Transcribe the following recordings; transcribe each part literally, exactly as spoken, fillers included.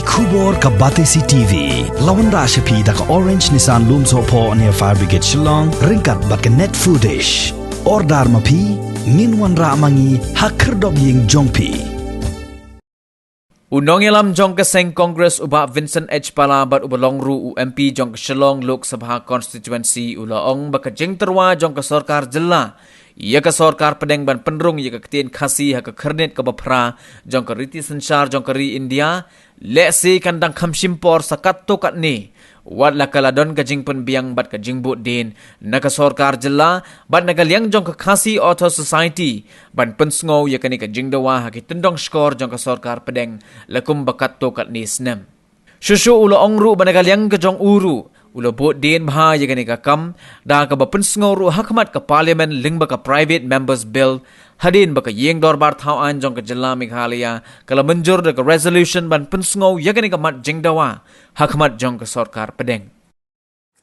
Khubor ka Batesi T V la wanrah sha phi da ka Orange Nissan Lumsohphoh near Fire Brigade Shillong, ryngkat bad ka Net Foodish. Order ma phi, ngin wanrah ma ngi ha khyrdop ïing jong phi. U nongïalam jong ka seng Congress u Bah Vincent H Pala bad uba long ruh u M P jong ka Shillong Lok Sabha Constituency u la ong ba ka jingtyrwa jong ka sorkar jylla ïa ka sorkar pdeng ban pynrung ïa ka ktien Khasi ha ka khyrnit kaba phra jong ka riti synshar jong ka ri India, lehse kan dang kham shim por sa katto katne, wat la ka la don ka jingpynbiang bad ka jingbud dien na ka sorkar jylla bad na ka liang jong ka Khasi Author Society ban pynsngew ïa kane ka jingdawa ha ki tyndong shkor jong ka sorkar pdeng la kumba katto katne snem. Shuh shuh u la ong ruh ba na ka liang ka jong u ruh u la bud dien bha ïa kane ka kam da kaba pynsngew ruh ha khmat ka Parliament lyngba ka Private Members Bill, hadien ba ka ïing dorbar thaw aiñ jong ka jylla Meghalaya ka la mynjur da ka resolution ban pynsngew ïa kane ka mat jingdawa ha khmat jong ka sorkar pdeng.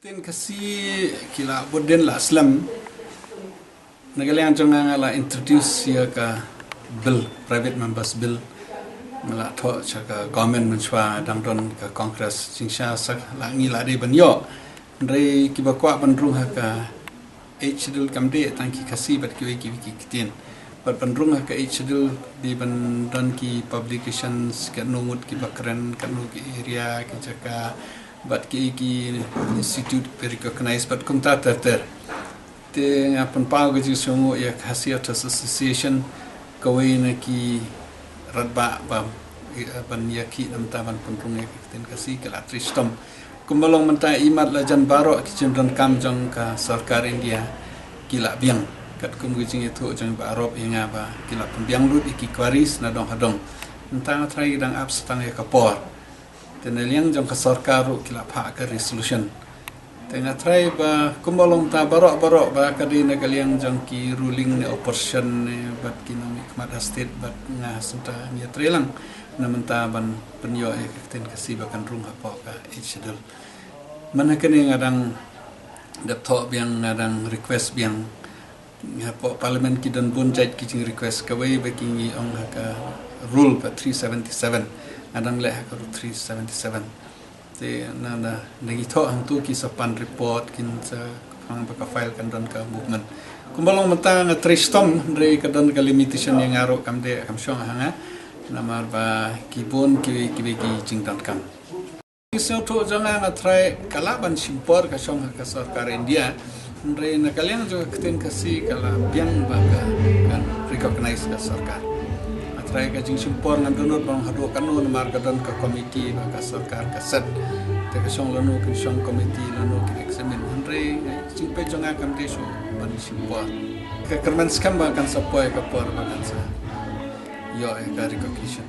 Ktien Khasi ki la bud dien la slem. Na ka liang jong nga, nga la introduce ïa ka bill, Private Members Bill. Nga la thoh sha ka government mynshuwa, dang don ka Congress, jingshisha la ngi la dei ban ïoh. Hynrei kiba kwah ban rung ha ka Eighth Schedule kam dei tang ki Khasi bad kiwei kiwei ki ktien. Bad ban rung ha ka Eighth Schedule dei ban don ki publications, katno ngut kiba kren, katno ki area, ki jaka, bad ki, ki institute ba recognized bad kumta ter ter. Te nga pynpaw ka jingsngewnguh ïa ka Khasi Authors Association, kawei na ki radbah ba, eh, ban ïakhih na bynta ban pynrung ïa ka ktien Khasi, ka la trei shitom. Kumba long mynta, imat la jan baroh ki jingdonkam jong ka sorkar India ki la biang. Katkum ka jingïathuh jong Bah Arop ïa nga ba ki la pynbiang lut ïa ki queries na dong ha dong. Mynta nga tharai ki dang ap sa tang ïa ka por. Te na liang jong ka sorkar ruh ki la phah ka resolution. Te nga tharai ba kumba long mynta, baroh baroh ba ka dei na ka liang jong ki ruling ne opposition ne bad ki nongmihkhmat ha state bad nga ha synta, ngi ïatrei lang na bynta ban pynïoh ïa ka ktien Khasi ba kan rung hapoh ka Eighth Schedule. Man ha kane nga dang dep thoh biang, nga dang request biang. Hapoh Parliament ki don bun jait ki jingrequest, kawei ba ki ngi ong ha ka rule ba three seventy-seven. Nga dang leh ha ka rule three seventy-seven. Te na, na, na ngi thoh hangtu ki sa pan report, kin sa phang ba ka file kan don ka movement. Kumba long mynta nga trei shitom, hynrei ka don ka limitation ïa nga ruh, kam dei kam shong ha nga. Namar ba ki bun kiwei kiwei ki jingdonkam. Ki sngewthuh jong nga, nga tharai ka lah ban shim por ka shong ha ka sorkar India. Hynrei na ka liang jong ka ktien Khasi ka la biang ba ka, kan recognize ka sorkar. Nga tharai ka jingshim por ngan dohnud ban ong haduh katno namar ka don ka committee ba ka sorkar ka set. Te ka shong lano kin shong committee, lano kin examine. Hynrei jingpeit jong nga kam dei shuh ban shim por. Ka kyrmen skhem ba kan sa poi ka por ba kan sa ïoh ïa ka recognition.